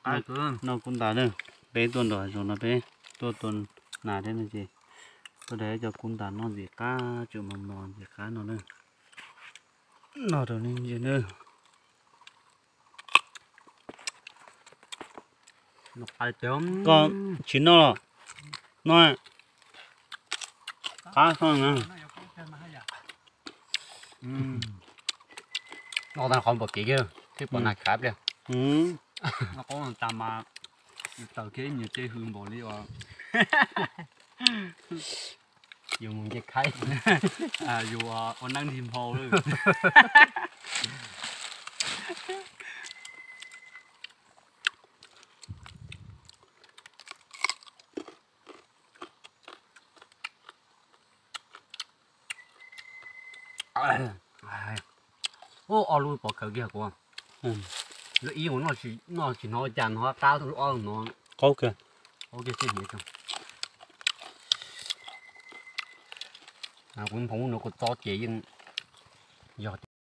Noj kub ntas na, peb tuaj nram hav zoov no peb tuaj tua nas thiab no ces tuaj de cov kub ntas noj ntxim qab, tseem mos mos ntxim qab no na. Noj rau nej ntsia na. Koj tsis noj los noj, qab xwb na. Noj tag qhov npam kev kiag thiab pom nas khav pliag. Qoob tag mas tawm kiag ib nyuag tej hws npaum li uas yus mus nce khaib, yus ua neeb nrig nphau lawm. Ua ob lub pov khawv kiag kuv. Lub ib mus noj tsis hnov cas no qab lub ob no. Qaub kiag. Qaub kiag thiab hniav tso. Kuv nphoo no kuv txob ces yeej yog